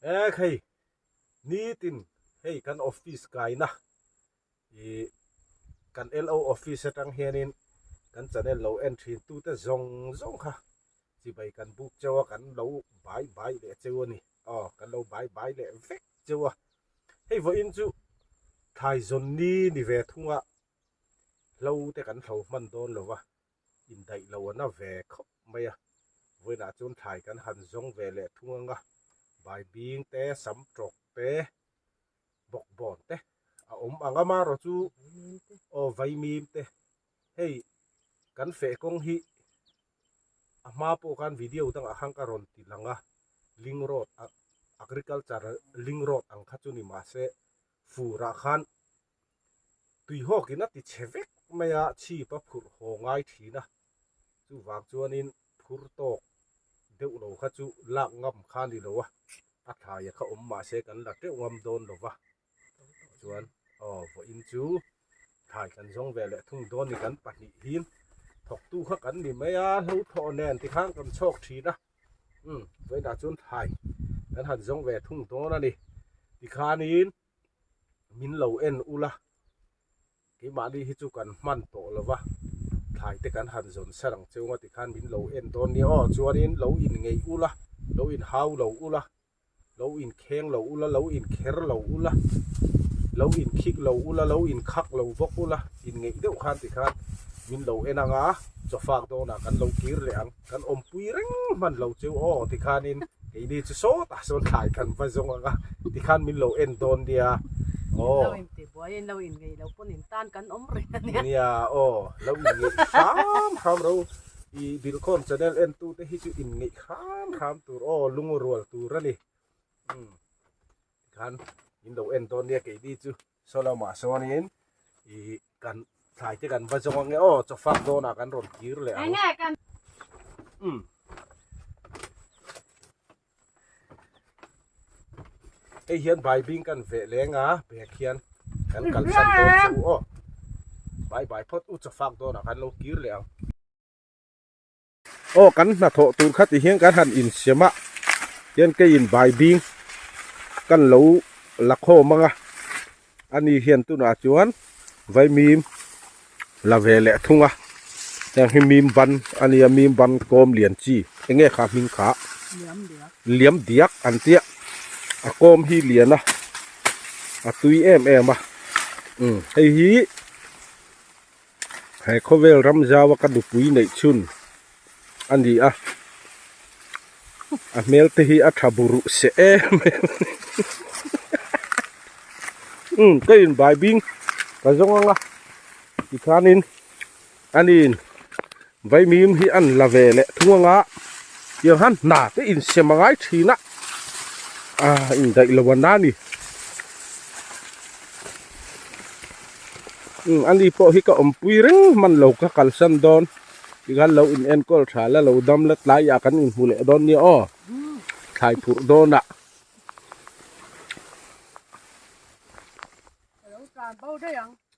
Ek hei nitin hei kan office kaina ih kan LO office atang hianin kan channel lo en thin tute zawng zawng kha chibai kan buk cheu a kan lo bai bai leh cheu a ni aw kan lo bai bai leh vek cheu a hei vawiin chu thlaizawn ni ni ve thunga hlo te kan hlo hman dawn lo va. indaih lo a na ve khawp mai a, vawiinah chuan thlai kan han zawng ve leh thung ang a, baibing te, sam tawk te, bawkbawn te a awm ang a, marawh chu aw vaimim te hei kan feh kawng hi a hma pawh khan video dangah khan ka rawn ti lang a, link road agriculture link road ang kha chu ni mahse furah khan Tuihawkin a ti chhe vek mai a, chhip a phurh haw ngai thin a, chuvang chuanin phur tawk deuh lo kha chu lak ngam kha a ni lo a, a thlaia kha awm mahse kan la teuh ngam dawn lo va, chuan aw vawiin chu thlai kan zawng ve leh thung dawn ni kan pahnih hin thawktu kha kan ni mai a, hlo thawh nen tikhan kan chhawk thin a, umm vawiinah chuan thlai kan han zawng ve thung dawn a ni, tikhanin. min lo en ula keimahni hi chu kan hman tawh lo va thlai te kan han zawn ser ang cheu nga tikhan min lo en dawn nia aw chuanin lo in ngeih ula lo in hau lo ula lo in kheng lo ula lo in kher lo ula lo in khik lo ula lo in khak lo bawk ula in ngeih deuh khan tikhan min lo en anga chawfak dawnah kan lo kir leh ang. Kan awmpui reng hman lo chu aw tikhanin keini chu sawtah sawn thlai kan va zawng ang a tikhan min lo en dawn nia aw. Lo in ti buai in lo in ngei lo pawn in tan kan awm reng a nia. Nia aw lo in ngeih hram hram ro i Bilkhawm channel en tu te hi chu in ngeih hram hram tur aw lungrual tur a ni umm tikhan min lo en dawn nia keini chu. Saw lamah sawnin ih kan thlai te kan va zawng ange aw chaw fak dawnah kan rawn kir leh ang. Umm. Hei hian baibing kan veh leng a bag hian kan kalsan dawn che u aw. Bye bye phawt u chaw fak dawnah kan lo kir leh ang. Aw kan hnathawh tur kha ti hian kan han insiam a tian keiin baibing kan lo la khawm ang a ani hian tunah chuan vaimim la ve leh thung a heng hi mim ban a nia mim ban kawm lian chi eng nge kha hming kha liam diak an tia a kawm hi lian a a tui em em a umm hei hi. He khawvel ram zau a ka nupui neih chhun a ni a, a hmel te hi a tha buruh se em em a ni. Umm ka in bai bing ka zawng ang a tikhanin aniin vaimim hi an la ve leh thung ang a tiang han hna te insem a ngai thin a, ah indaih lo an a ni. Umm ani pawh hi ka awmpui reng hman lo ka kalsan dawn tikhan lo in enkawl tha la lo dam la tlaiah kan inhmu leh dawn nia aw thlai phurh dawnah.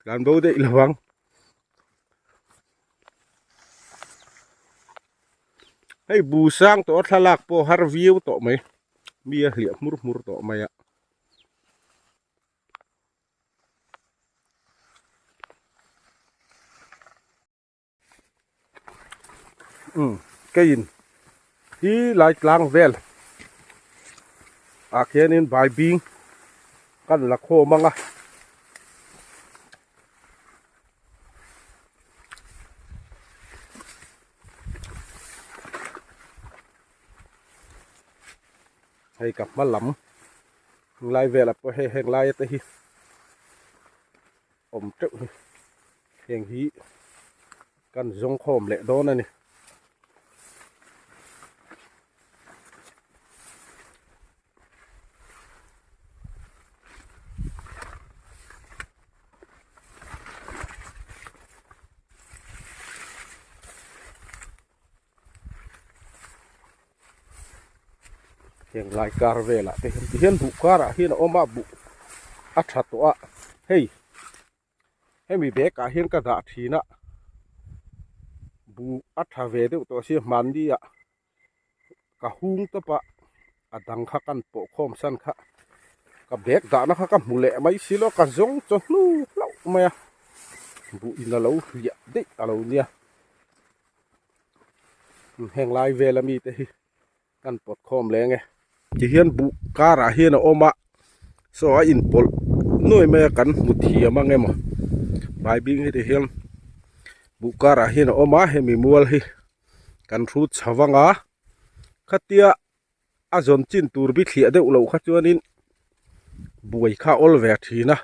Tlan bo daih lo ang. Hei bu sang tawh a thlalak pawh har viau tawh mai mi a hliah hmur hmur tawh mai a. Umm keiin hi lai tlang vel ah khianin baibing kan la khawm ang a. Hei ka hma lam Heng lai velah pawh hei heng laia te hi awm teuh hi heng hi kan zawng khawm leh dawn a ni. Heng lai kar velah te hian tihian buh karah hian a awm a buh a tha tawh a hei hemi bag ah hian ka dah thin a buh a tha ve deuh tawh sia hmanni ah ka hung tawp a. A dang kha kan pawh khawm san kha ka bag dahna kha ka hmu leh mai si lo ka zawng chaw hnu hlauh mai a buh in a lo hliah daih a lo nia heng lai vel ami te hi kan pawt khawm leng e. Tihian buh karah hian a awm a saw a inpawlh nuai mai a kan hmu thiam ang emaw baibing hi tihian buh karah hian a awm a hemi mual hi kan hrut chho vang a khatia a zawn chin tur bi thliah deuh loh kha chuanin buai kha awl ve thin a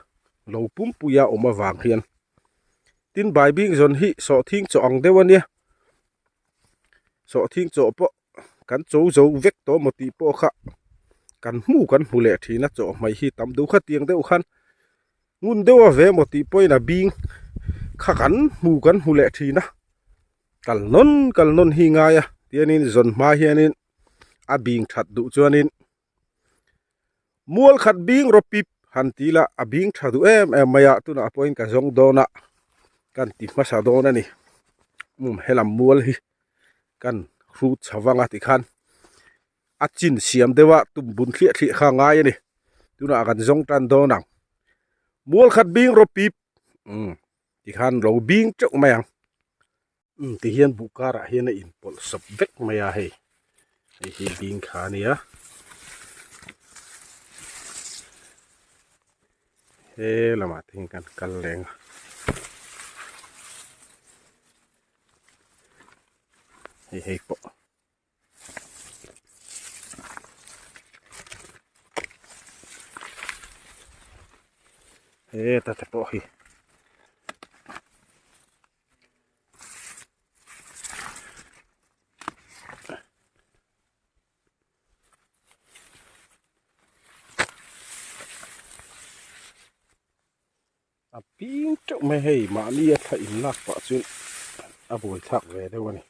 lo pumpui a awm avang hian tin baibing zawn hi sawhthing chaw ang deuh a nia sawhthing chaw pawh kan cho zo vek tawh maw tih pawh kha kan hmu kan hmu leh thin a chaw hmai hi tam deuh kha tiang deuh khan ngun deuh a ve maw tih pawhin a bing kha kan hmu kan hmu leh thin a. Kal nawn kal nawn hi ngai a tianin zawn hma hianin a bing that duh chuanin mual khat bing rawh pip han ti ila a bing tha duh em em mai a tunah pawhin ka zawng dawn a kan ti hmasa dawn a ni um helam mual hi kan hrut chho vang a tikhan a chin siam deuh a tum bun thliah thliah kha a ngai a ni tunah kan zawng tan dawn ang mual khat bing rawh pip umm. Tikhan lo bing teuh mai ang. Umm tihian buh karah hian a inpawlh sawp vek mai a hei. Hei hi bing kha a nia. He lamah te hian kan kal leng a. Hei hei pawh. Heta te pawh hi a ping teuh mai hei mahni a thla in lak pah chuan a buaithlak ve deuh a ni.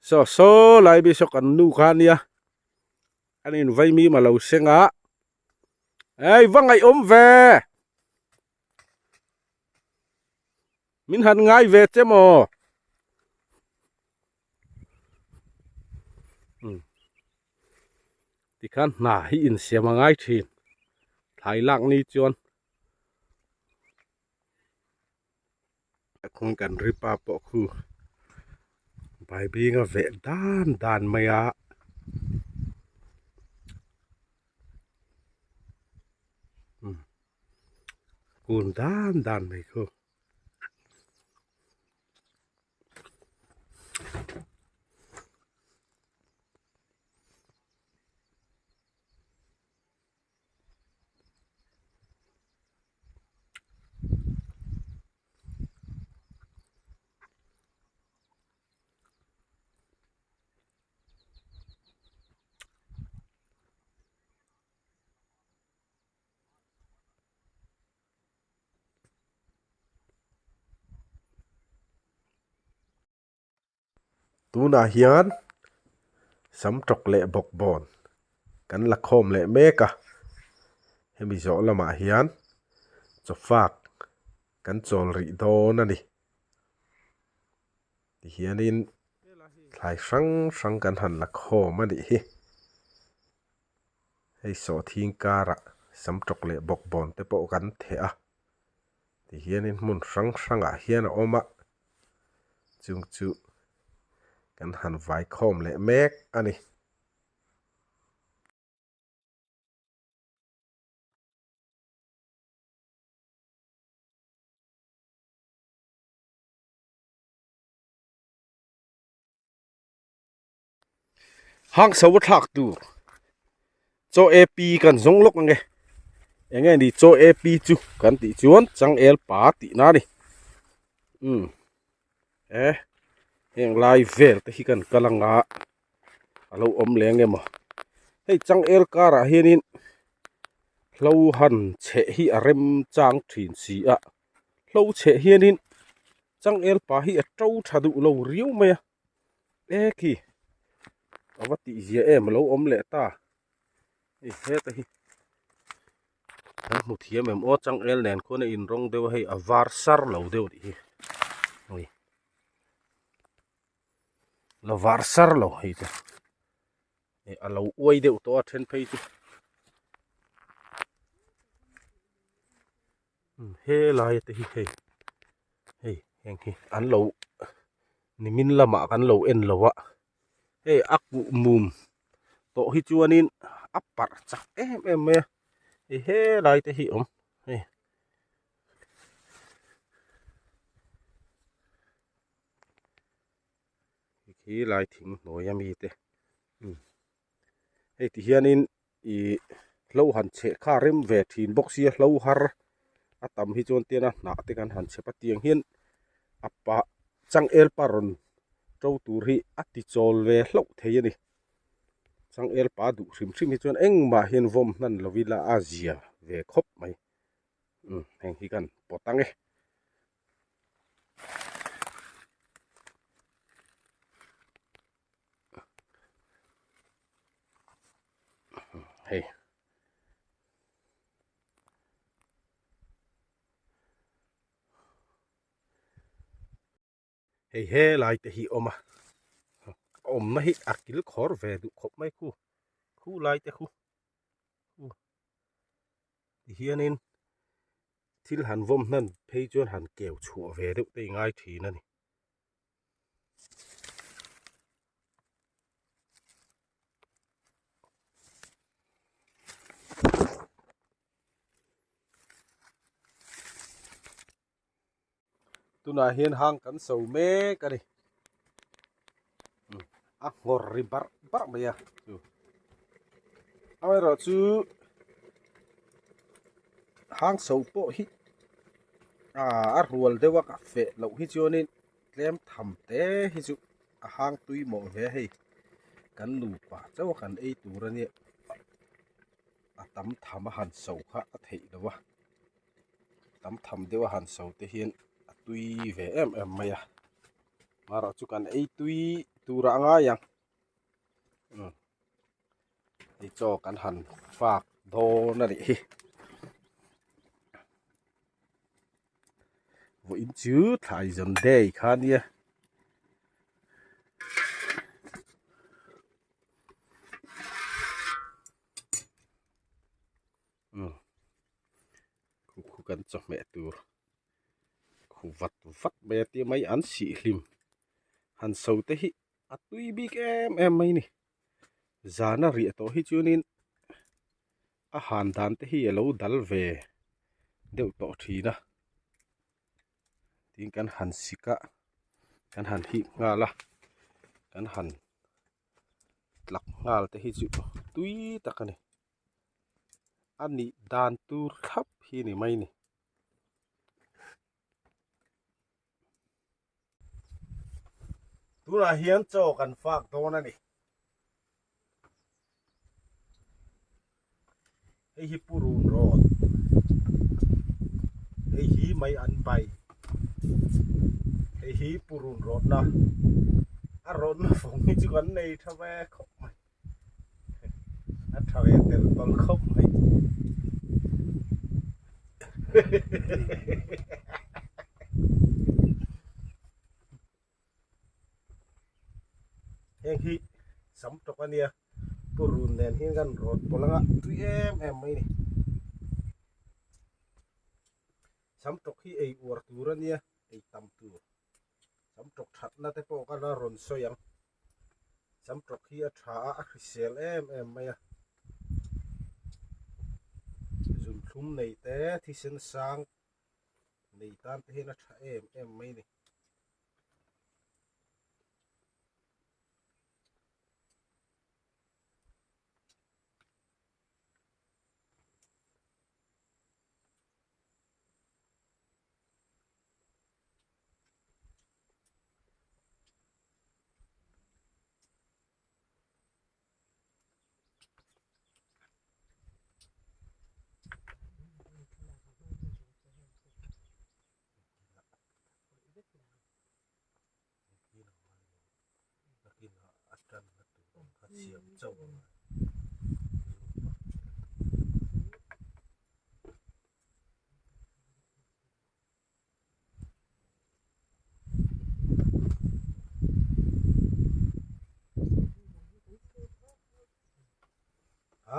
Saw saw lai mi saw kan nu kha ania an in vaimim a lo seng a ei va ngaihawm ve min han ngai ve che maw tikhan hna hi insiam a ngai thin thlai lak ni chuan. Khuang kan ri pa pawh khu baibing a veh dan dan mai a. Kun dan dan mai khu. Tunah hian sam tawk leh bawkbawn kan la khawm leh mek a, hemi zawh lamah hian chawfak kan chawl rih dawn a ni. Tihianin thlai hrang hrang kan han la khawm a nih hi. Hei sawhthing karah sam tawk leh bawkbawn te pawh kan theh a. Tihianin hmun hrang hrangah hian a awm a, chung chu kan han vai khawm leh mek a ni. Hang so a thlak tur chaw ap kan zawng lawk ang e eng nge ni chaw ap chu kan tih chuan changel pa tih na a ni umm e heng lai vel te hi kan kal anga a lo awm leh ang emaw hei changel karah hianin hlo han chheh hi a rem chang thin si a hlo chheh hianin changel pa hi a to tha duh lo riau mai a. E khi a va tih zia em a lo awm leh ta hei heta hi kan hmu thiam em aw changel nen khuan a in rawng deuh a hei a var sar lo deuh tih hi hei la var sar lo hei chu hei a lo uai deuh tawh a then phei chu helai te hi hei hei heng hi an lo nimin lamah kan lo en lo a hei a kuh mum tawh hi chuanin a parh chak em em mai a hei helai te hi awm hei. Khi lai thing hnuai ami te hei ti hianin ih hlo han chheh kha a rem ve thin bawk sia hlo har a tam hi chuan tiana hnah te kan han chhep a tiang hian a pah changel pa rawn to tur hi a ti chawl ve hlauh thei a ni changel pa duh hrim hrim hi chuan engmah hian vawm hnan lo ila a zia ve khawp mai umm heng hi kan pawt ang e. Hei. Hei he lai te hi awm a. Awmna hi a kil khawr ve duh khawp mai khu. Khu lai te khu. Khu. Tihianin thil han vawm hnan phei chuan han keu chhuah ve deuh te i ngai thin a ni. Tunah hian hang kan so mek a ni a nghawr ri barh barh mai a chu amaherawhchu hang so pawh hi a rual deuh a ka feh loh hi chuanin tlem tham te hi chu a hang tui mawh hle a hei kan nupa chauh a kan ei tur a nia a tam tham a han so kha a theih loh a tam tham deuh a han so te hian a tui ve em em mai a. Marawh chu kan ei tui turah a ngai ang. Umm hei chaw kan han fak dawn a nih hi. Vawiin chu thlai zawn day kha a nia. Umm khu khu kan chawhmeh tur khu vat vat mai a tia mai an sih hlim han so te hi a tui bik em em mai a ni zana riah tawh hi chuanin a han dan te hi a lo dal ve deuh tawh thin a tin kan han sik a kan han hip nghal a kan han tlak nghal te hi chu tui tak a ni. A nih dan tur thlap hi ni mai ni. Tunah hian chaw kan fak dawn a ni. Hei hi Purun Road. Hei hi mai an pai. Hei hi Purun Road na. A road na fawng hi chu kan nei tha ve khawp mai. A tha ve tel tawl khawp mai. Heng hi sam tawk a nia purun nen hian kan rawt pawlh anga tui em em mai a ni. Sam tawk hi ei uar tur a nia ei tam tur. Sam tawk thatna te pawh ka la rawn sawi ang. Sam tawk hi a tha a, a hrisel em em mai a. Zunthlum nei te thisen sang nei tan te hian a tha em em mai a ni.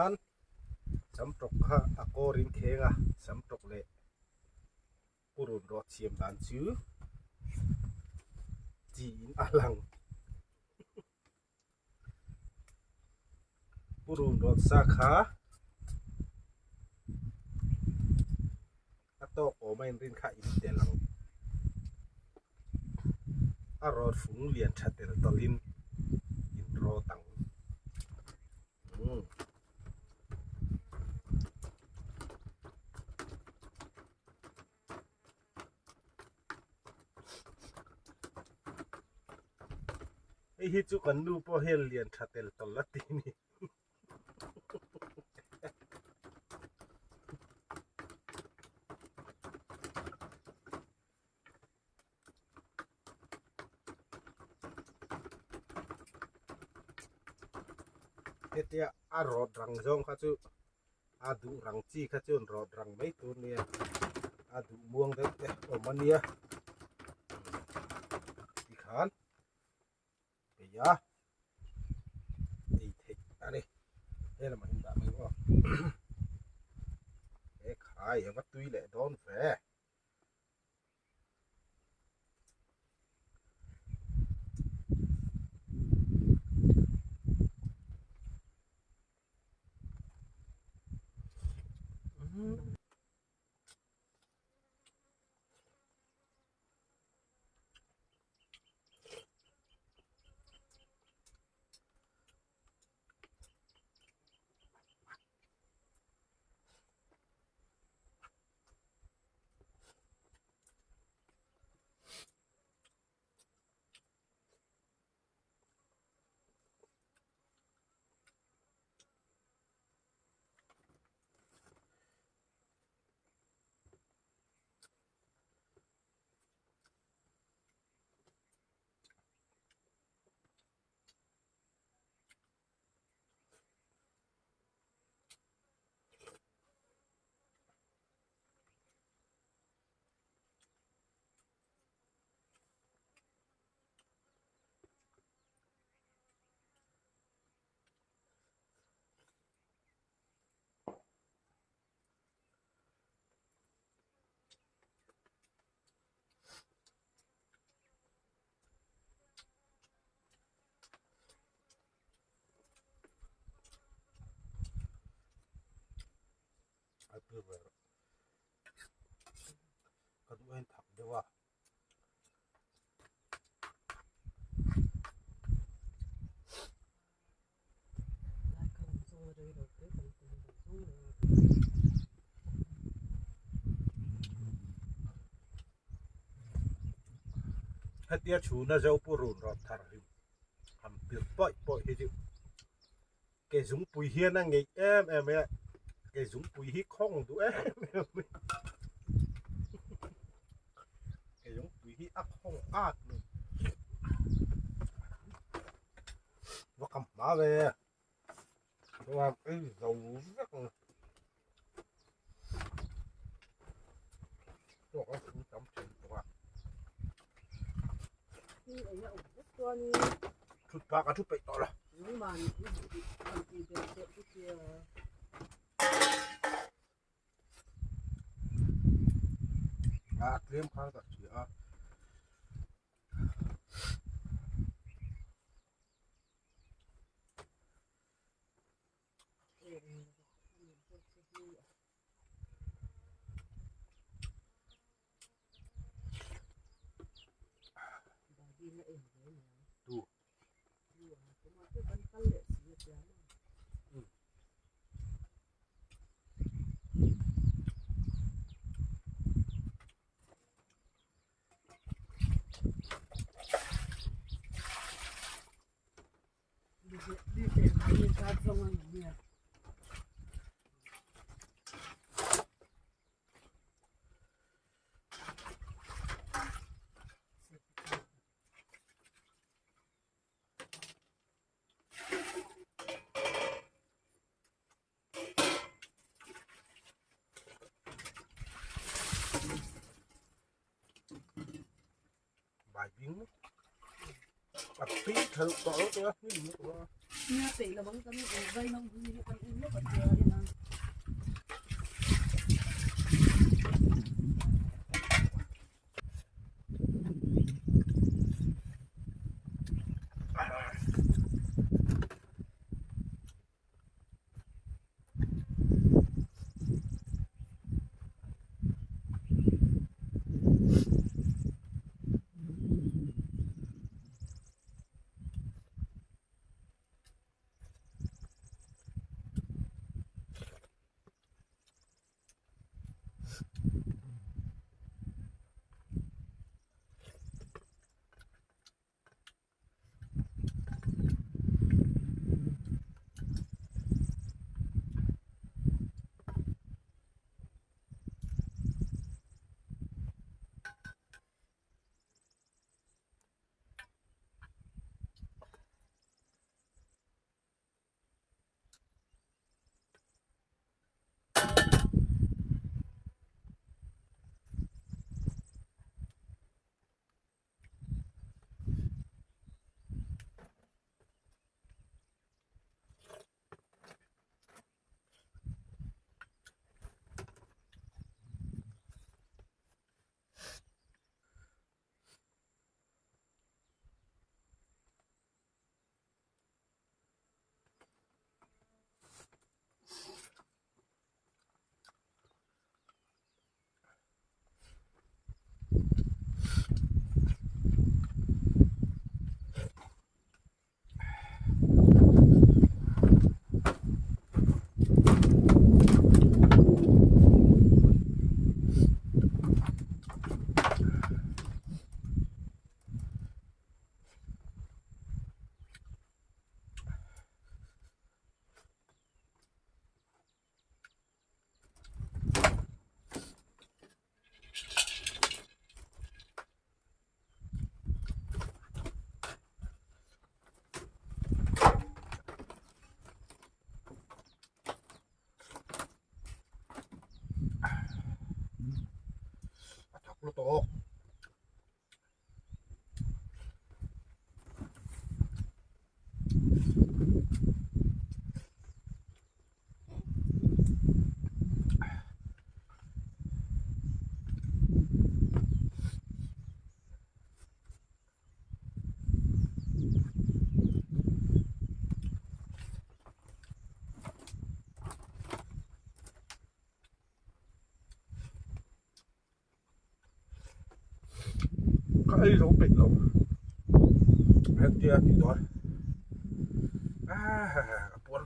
An sam tawk kha a kawr in kheng a sam tawk leh purun rawt siam dan chu chi in a lang purun rawt sa kha a tawk awm a inrin kha in tel ang a rawt fung lian tha tel tawlhin in rawt ang. Hei hi chu kan nu pawh hian lian tha tel tawlh a ti ni. Hetia a rawt rang zawng kha chu a duh rang chi kha chuan rawt rang mai tur nia a duh muang deuh te awm a nia tikhan peih a ei theih a ni he lamah hian dah mai aw he khai a va tui leh dawn ve. pir ve rawh. Ka duh ain thak deuh a. Hetia chhuna zo pu run rawn thar hi han pir pawih pawih hi chu ke zungpui hian a ngeih em em mai a, ke zungpui hi khawng duh em em mai ke zungpui hi a khawng at mai va kam hma ve chuan ei zo vek ang tawk a thu tam thin tawh a thut phak a thu peih tawh lo a tlem khan ka hria a. Tu. Bài bing a pi thal tawh lo te a hnim lutuk a. Nia peih lo ang kan vai lo hi kan in lawk a tia en a. A thak lutuk. Ka ei zo peih lo. Engtia tih dawn. Ah, a puar.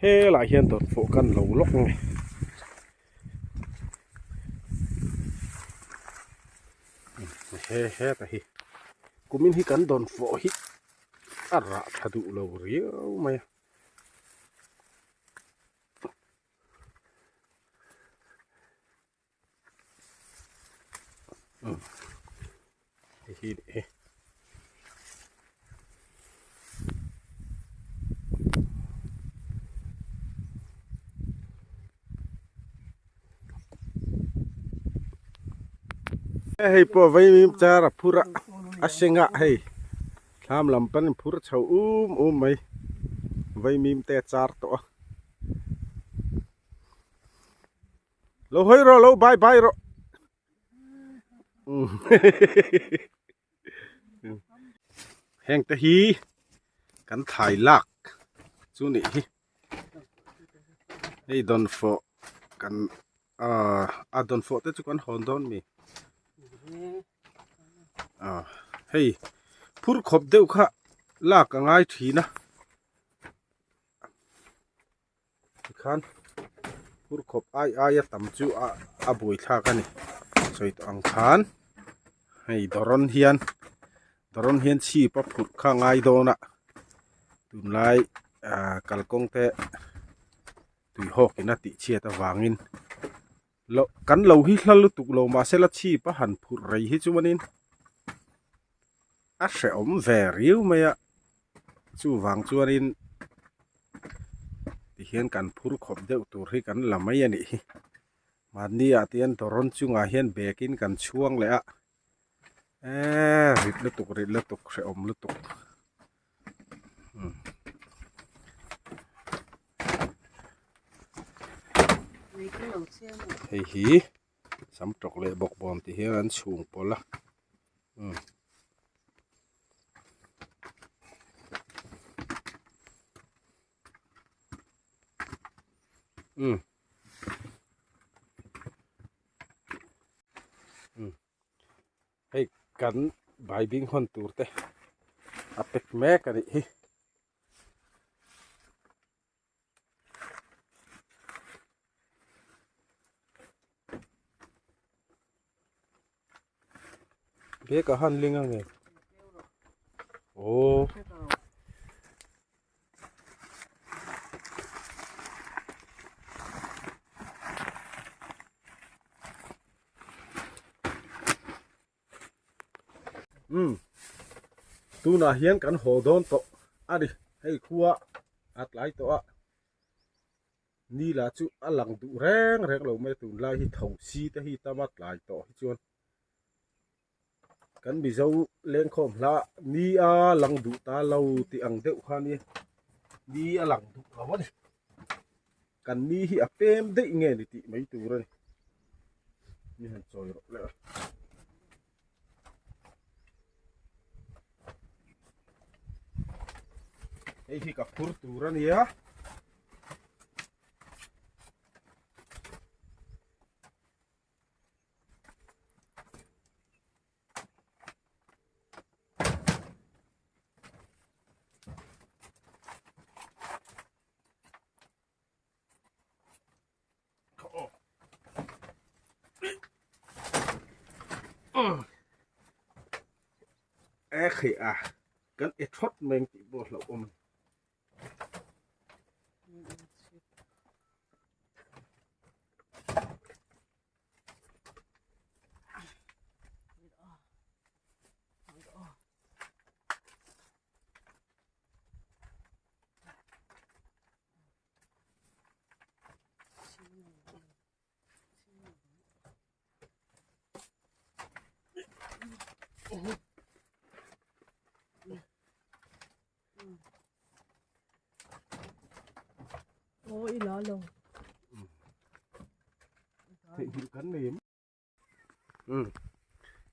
Helaiah hian dawt pawh kan lo lawk nge. He heta hi kumin hi kan dawn fawh hi a rah tha duh lo riau mai a. Hei hi nih hi. Hei pawh vaimim char a phur a a seng a hei thlam lam pan in phur chho um um mai vaimim te a char tawh a. Lo hawi rawh lo bye bye rawh. Heng te hi kan thai lak chu nih hi. Hei dawnfawh kan ah a dawnfawh te chu kan hawn dawn mi. Ah hei phur khawp deuh kha lak a ngai thin a. Tikhan phur khawp ai aia tam chu a a buaithlak a ni sawi tawh ang khan hei dawrawn hian dawrawn hian chhip a phurh kha a ngai dawn a tunlai ah kalkawng te tui hawk in a tih chhiat avangin loh kan lo hi hla lutuk lo mahse la chhip a han phurh rei hi chuanin a hrehawm ve riau mai a chuvang chuanin tihian kan phur khawp deuh tur hi kan la mai a nih hi mahni ah te hian dawrawn chungah hian bag in kan chhuang leh a eee rit lutuk rit lutuk hrehawm lutuk hei hi sam tawk leh bawkbawn ti hian an chhung pawlh a umm. Umm umm hei kan baibing hawn tur te a pek mek a nih hi. Bag a han ling ange aw umm tunah hian kan haw dawn tawh a ni hei khua a tlai tawh a. Ni lah chu a lang duh reng reng lo mai a tunlai hi tho si te hi tama tlai tawh hi chuan kan Mizo lengkhawm hla ni a lang duh ta lo tih ang deuh kha nia ni a lang duh lo a ni kan ni hi a pem daih nge ni tih mai tur a ni ni han chawi rawh le a. Hei hi ka phur tur a nia. E khi a kan e thawt mai ang tih pawh hlauh awm. Aw i la lo. Theihnghilh kan nei em? Umm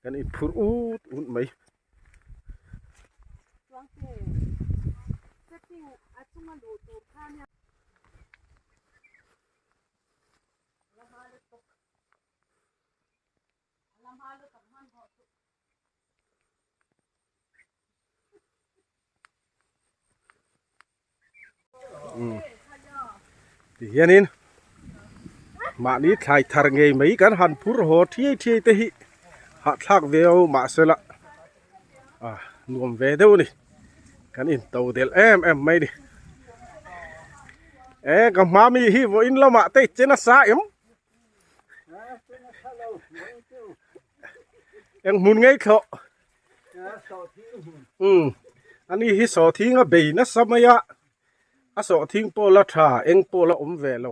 kan inphur ut ut mai. Chuangte setting a chunga luh tur kha nia. Ti hianin mahni thlai thar ngei mai kan han phur haw thiai thiai te hi hahthlak viau mahsela a nuam ve deuh a ni kan into delh em em mai a ni e ka hma mi hi vawiin lamah te che nasa em. Eng hmun ngei thlawh. Umm ani hi sawhthing a bei nasa mai a, a sawhthing pawh la tha eng pawh la awm ve lo.